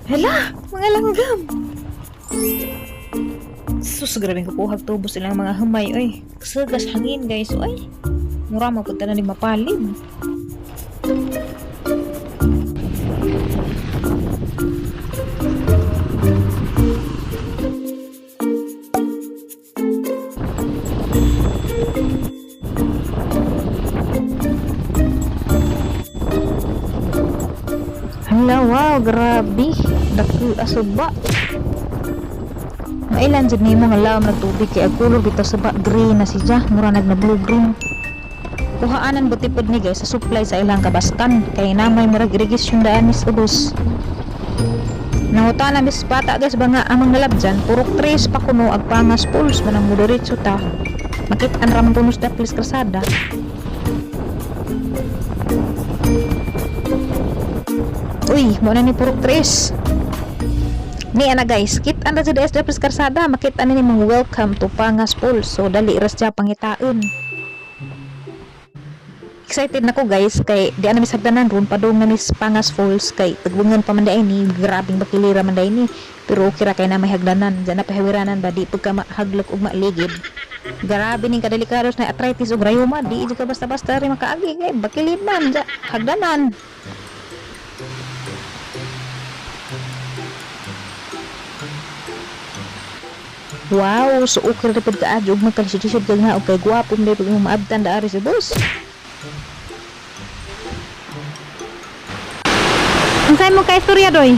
Hala, mga langgam. Sus, grabe ko kuhag tubos ilang mga humay, oy. Kasugas hangin, guys, oy. Mura mapunta na ni mapalid. Hala, wow, grabe. Dako asuba. Mailan jud nimo nga laom nagtubig kay ang kulor bitaw sa ba gray na siya, mura nag na blue green. Kuhaanan buti pod ni guys sa supply sa ilang kabastan kay namay murag irrigation daan mis ubos. Nanguta na mis bata guys ba nga amang nalabjan, purok tres pa kuno ag Pangas Pools manang mudiretso ta. Makit-an ra man kuno sa daplis kalsada. Uy, mo na ni purok tres. Ni ana guys, kit ana jud sa daplis kalsada, makit ani ni mong welcome to Pangas Pools. So dali ras siya pangitaon. Excited na ko guys kay di ana mi sagdanan ron padung na mis Pangas Falls kay tagwungan pa man diay ni, grabing bakilira man diay ni, pero okay ra kay na may hagdanan diyan na pahawiranan ba di pagka mahaglok ug maaligid. Grabe ning kadelikados na arthritis ug rayuma, di jud ka basta-basta ri makaagi kay bakilid man ja hagdanan. Wow, so okay ra pud kaadyo ug magkalisod-lisod kag nga og kay gwapo man pag imong maabtan daari si boss. Unsay mo ka istorya doy?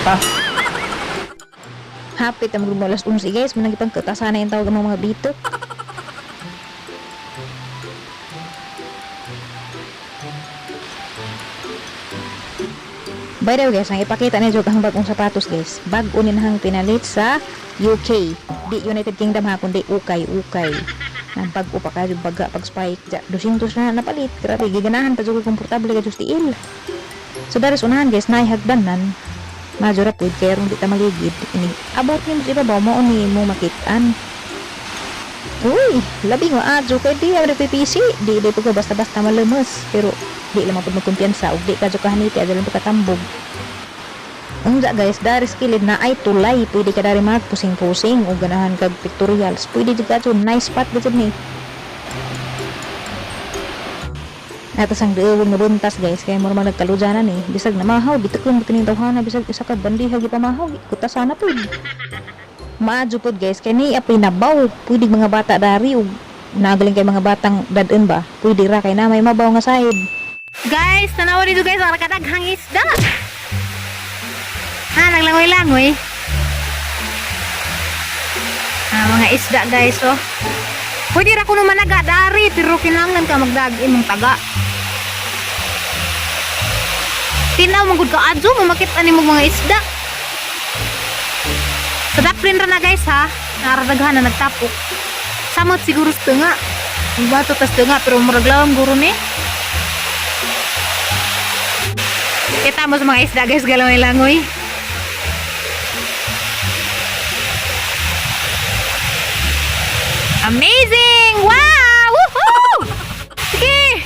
Pa. Hapit ang mag alas 11 guys, manang ipang katasan na yung tawag ang mga bitok. By the way guys, ang ipakita ni Jog ang bagong sapatos guys. Bag-o ni nahang pinalit sa UK. Di United Kingdom ha, kundi ukay, ukay. Ang bag-o pa kayo, baga pag spike. Ja, 200 na napalit. Grabe, giganahan pa jud ko, komportable ka jud tiil. So daris unahan guys, naihagdanan. Medyo ra pud kay aron di ta maligid. Ini abot nimo sa ibabaw mao ni mo makitaan. Uy, labi nga adyo kay di ang PPC. Di di pud ko basta-basta malemos, pero di lamang pud magkumpiyansa ug di ka jud kahaniti adyo lang pagkatambog. Unja guys, daris kilid na ay tulay, pwede ka dari magpusing-pusing ug ganahan kag pictorials. Pwede jud ka nice spot gud ni. Atas ang duwag nga buntas guys, kaya mura man nagkalujanan eh. Bisag namahaw, bitukon kining tawhana, bisag isa ka bandiha gipamahaw, kutasana pud. Maadyo pud guys, kay ni apoy nabaw. Pwede mga bata dari ug nagaling kay mga batang dadun ba? Pwede ra kay na may mabaw nga side. Guys, tanawa dito guys, ang kadaghang isda. Ha, naglangoy-langoy. Ah, mga isda guys, oh. Pwede ra kuno managa dari, pero kinahanglan ka magdag imong taga. Tinaw man gud ka adyo, mamakit ani mo mga isda. Sa daplin ra na guys ha, naradaghan na nagtapok. Samot siguro sa tunga. Bato tas tunga pero murag lawom guro ni. Kita mo sa mga isda guys, galangoy-langoy. Amazing! Wow! Woohoo! Sige!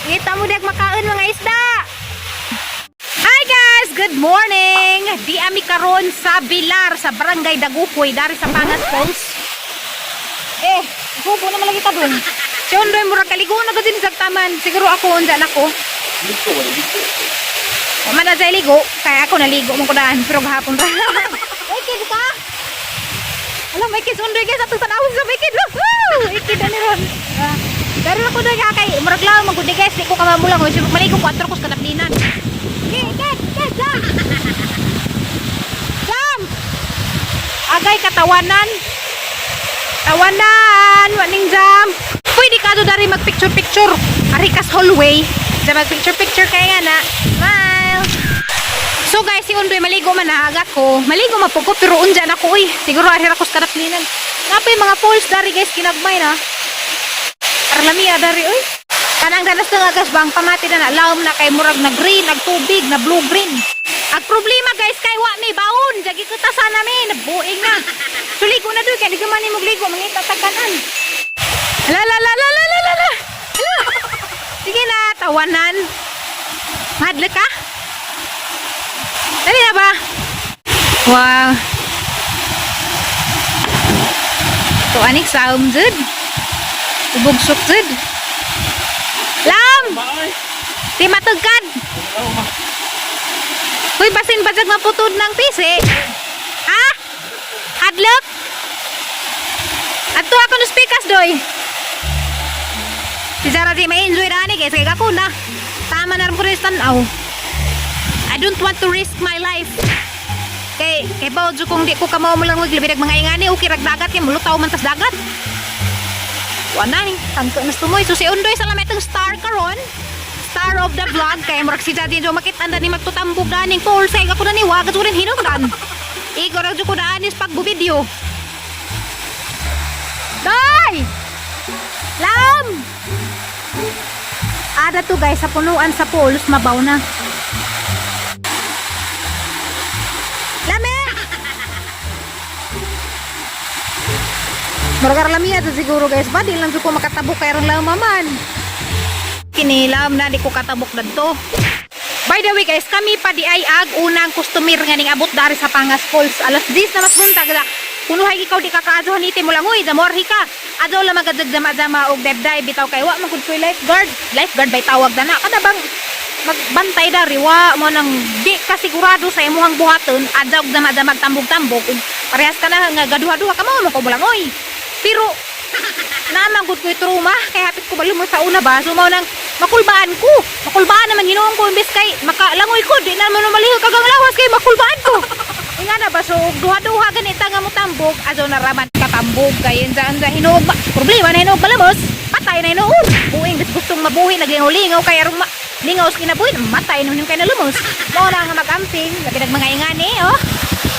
Ngita mo dag makaon mga isda! Hi guys! Good morning! Di ami karon sa Bilar, sa Barangay Dagupoy, dari sa Pangas Falls. Eh, hubo na malagi ka dun. Si Ondoy, murag kaligo na ka din sa taman. Siguro ako, unsa na ko. Dito, wala dito. Wala na sa ligo, kaya ako naligo mo ko daan, pero gahapon ra. Uy, kid ka? Alam, may kids undoy guys, atong tanawon sa may kid. Woohoo! Ikid na ni ron. Ah, pero ako doy ka kay murag law man gud ni, guys, di ko kamamulang oy, sibuk maligo ko atro ko sa kadaplinan. Okay, kid, kid, jump. Jump. Agay katawanan. Tawanan, waning jump. Pwede ka do dari mag picture picture. Ari kas hallway. Sa mag picture picture kay nga na. Smile. So guys, si Undoy maligo man na ko. Maligo man po ko pero unja na ko uy. Siguro ari ra ko sa kadaplinan. Napay mga falls dari guys kinagmay na. Arlamia dari uy. Kanang danas nga guys bang pamati na na lawom na kay murag na green, ag tubig na blue green. Ag problema guys kay wa mi baon, jagi ko ta sana mi nabuing na. Suligo na doy kay di man nimo ligo mangita tagkanan. La la la la la la la. La. Sige na, tawanan. Madla ka? Dali na ba? Wow. To anik saom jud. Ubugsok jud. Lam! Di matugkad. Uy, basin ba jag maputod ng pisi? Ha? Hadlok? Adto ako no speakers doy. Si Zara di may enjoy na ani guys, kay ako na. Tama na rin ko rin sa tanaw. I don't want to risk my life. Kay kay bao jud kung di ko kamao mo lang maglibig mga ingani okay rag dagat kay mulutaw man tas dagat. Wala ni, tangka nas tumoy. So si Undoy sa lamay itong star karon. Star of the vlog kay murag si Daddy Jo makit-an ni magtutambog daning pool sa ako na ni wagas ko rin hinungdan. Igor ra jud ko daanis pagbubideo. Day! Lam! Ada to guys, sa punuan sa pools, mabaw na. Lame! Muragar lamiya to siguro guys ba? Di lang jud ko makatabok kay ron lamaman. Kinilam na di ko katabok dadto. By the way guys, kami pa di ay ag unang customer nga ning abot dari sa Pangas Falls. Alas 10 na mas buntag da. Kunuhay ikaw di ka kaadyohan iti mo lang uy, damorhi ka. Adyo lang magadag dama-dama og dive bitaw kay wa man gud ko'y lifeguard. Lifeguard bay tawag dana. Kada bang magbantay dari wa mo nang di ka sigurado sa imuhang buhaton adyaw og dama-dama tambog-tambog ug parehas ka na nga gaduha-duha ka mo ko molangoy. Pero naman gud ko'y trauma kay hapit ko balumot sa una ba so mao nang makulbaan ko, makulbaan naman hinuon ko imbes kay makalangoy ko di naman malihok kagang lawas kay makulbaan ko. Inga na ba, so og duha-duha ganita nga motambog azo naraman katambog kay unsa unsa hinuog ba problema na hinuog balamos patay na hinuon buing bis gustong mabuhi naglingaw-lingaw kay arong lingaw sa kinabuhi matay naman yung kay nalumos mao na nga mag-amping labi nag mga ingani oh.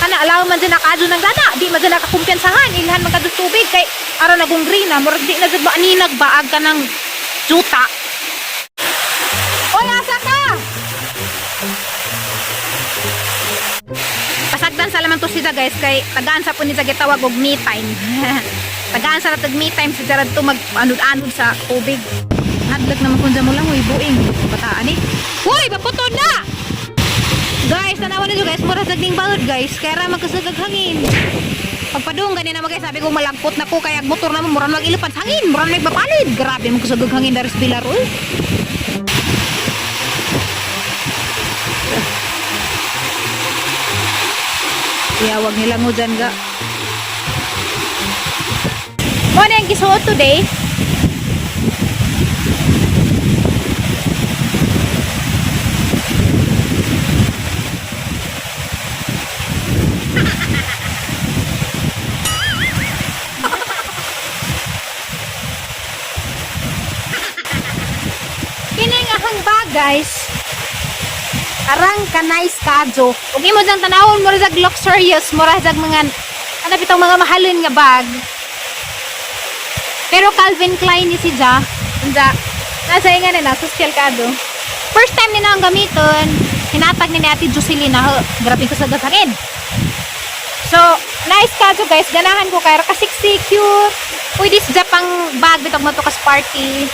Kana alaw man dyan nakaadyo ng dana, di man dyan nakakumpiyansahan, ilhan man kadto tubig kay aron nagong green na, murag di na jud maaninag baag ka ng juta. Oy, asa ka? Pasagdan sa laman to siya guys kay tagaan sa po ni siya gitawag og me time. Tagaan sa ratag me time si Gerard to mag anod-anod sa tubig. Hadlok naman kun mo lang uy buing bataan eh. Hoy, baputo na! Guys, tanawan ninyo guys, mura sa ning balod guys. Kaya ra magkasagag hangin. Pagpadung gani naman guys, sabi ko malangkot na ko kaya ang motor naman mura mag ilupad sa hangin, mura magpapalid. Grabe magkasagag hangin daris Pilar oy. Iyawag nila mo dyan ga. Mo na yung gisuot today. Kini nga hang bag guys. Arang ka nice kadyo. Ug imo diyang tanawon mura jag luxurious, mura jag mga ano bitong mga mahalon nga bag. Pero Calvin Klein ni si Ja. Unja. Nasa inga na na social kado. First time nila ang gamiton, hinatag ni Ate Jocelyn na grabe ko sa gasangin. So, nice kadyo guys. Ganahan ko kay kasi cute. Pwede sa pang bag bitog mo to kas party.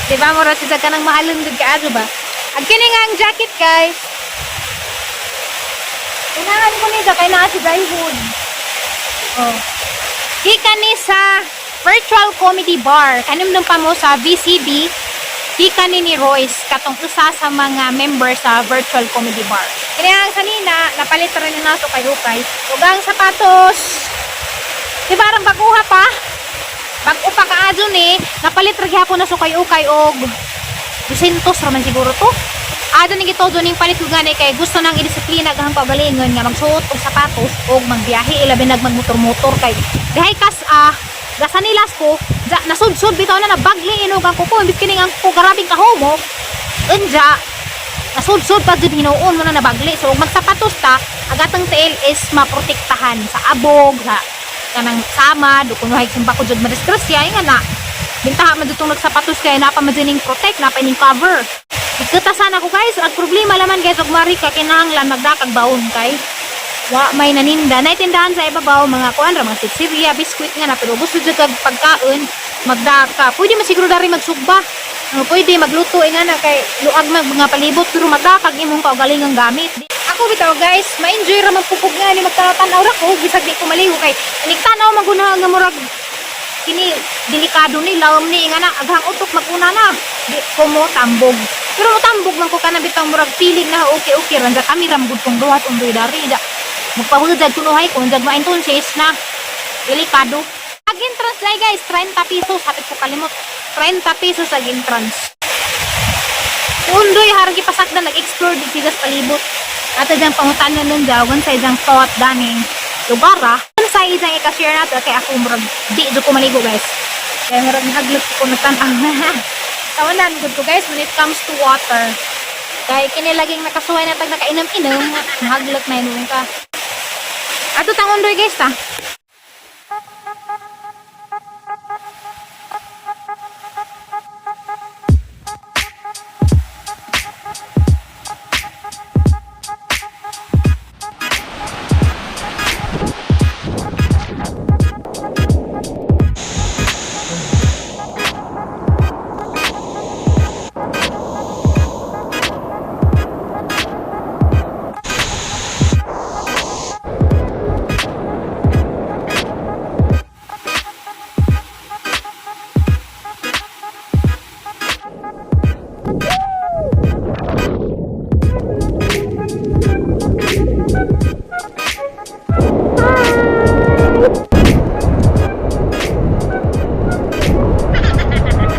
Di ba mura si ka ng mahalon gud kaadyo ba? Ang kini nga ang jacket guys. Unahan ko ni kay naa si Jaihood. Oh. Gikan ni sa Virtual Comedy Bar. Kanumdum pa mo sa VCB. Gikan ni Royce katong usa sa mga member sa Virtual Comedy Bar. Kini ang sanina napalit ra ni nato kay Ukay. Ug ang sapatos. Di ba arang baguha pa? Bag-o pa kaadyo ni, napalit ra gyapon na sukay ukay og 200 ra man siguro to. Ada ni gitodo ning palit ko gani kay gusto nang idisiplina gahang pagalingon nga magsuot og sapatos og magbiyahe ilabi nag magmotor-motor kay dihay kas gasanilas ko ja, nasudsud bitaw na nabagli inog ang kuko imbis kini ang kuko grabing kahomo unja nasudsud pa jud hinuon mo na nabagli so og magsapatos ta agatang tiil is maprotektahan sa abog sa kanang sama do kuno hay simba ko jud madisgrasya nga na bintaha man jud tong nagsapatos kay napa man jud ning protect napa ning cover. Ikatasan ako guys, ang problema laman guys og mari ka kinahanglan magdakag baon kay wa may naninda. Naitindahan sa ibabaw mga kuan ra mga sitsirya, biskwit nga na pero gusto jud kag pagkaon magdaka. Pwede man siguro dari magsugba. Oh, pwede magluto eh nga na kay luag mag mga palibot pero matakag imong kaugalingang gamit. Ako bitaw guys, ma-enjoy ra man pupog nga ni magtanaw ra ko bisag di ko maligo kay inig tan-aw man gud na nga murag kini delikado ni lawom ni nga na aghang utok maguna na di ko mo tambog pero mo tambog man ko kana bitang murag feeling na okay okay ran kami ram gud kong duhat undoy dari da magpahulad kunuhay ko unjag ma-entonces na delikado. Ag entrance dai guys, 30 pesos, hapit ko kalimot, 30 pesos ag entrance. Undoy harang gipasakdan nag-explore di siya sa palibot ato diyang pangutanan nun daw sa isang thought daning lugar ah. Sa isang ika-share nato kay ako murag di jud ko maligo guys. Kaya murag nahaglot ko nagtan-aw. Tawanan gud ko guys when it comes to water. Kay kini laging nakasuway na tag nakainom-inom, nahaglot na inom ka. Ato tang undoy guys ta.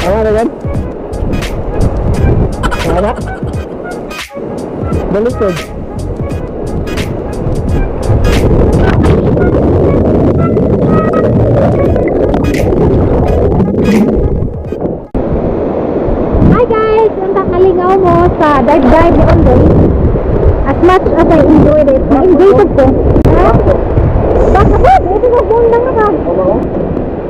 Tama na yan? Tama? Balikod. Hi guys! Unta kalingaw mo sa dive dive ni Ondoy. As much as I enjoyed it, na-enjoy ko ko. Ha? Baka po, ito ko bundang na ka.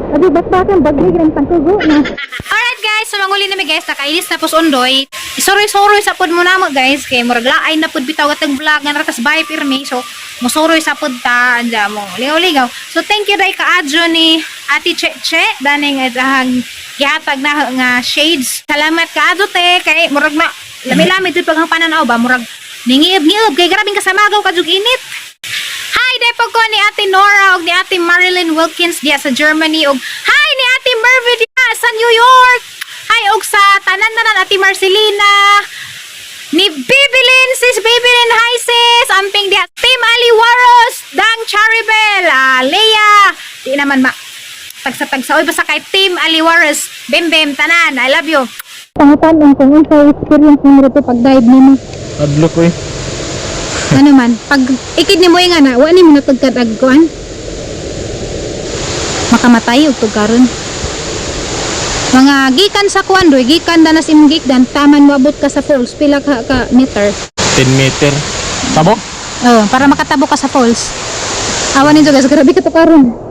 Abi, bakbakan, bagay, gran tangkugo na. Alright guys, so manguli na mi guys, nakailis na po sa Ondoy. Isuroy-suroy sa pod mo na mo guys, kay murag laay na pod bitaw atong vlog nga narakas bahay pirmi. So, musuroy sa pod ta, anja mo, ligaw-ligaw. So, thank you dai kaadyo ni Ate Che Che, daning ahang gihatag na nga shades. Salamat kaadyo te, kay murag na, lami-lami jud pag ang pananaw ba, murag ningiib-ngiib, kay grabing kasamagaw ka jud init. Hi, depo ko ni Ate Nora og ni Ate Marilyn Wilkins diya sa Germany og hi ni Ate Mervy diya sa New York. Hi og sa tanan-tanan Ate Marcelina ni Bibilin, sis Bibilin, hi sis, amping diya Team Ali Waros, Dang Charibel, ah, Leia, di naman ma tagsa-tagsa oy basta kay Team Ali Waros, Bem Bem tanan, I love you. Pangutan-on kung unsay experience nimo dito pag dive nimo. Adlok ko eh. Ano man, pag ikid nimo nga na, wa nimo natugkad ag kuan. Makamatay og tugkaron. Mga gikan sa kuan doy, gikan danas imong gikdan, taman moabot ka sa falls, pila ka, ka meter. 10 meter. Tabo? Oh, para makatabo ka sa falls. Awa ninyo guys, grabe ka to karon.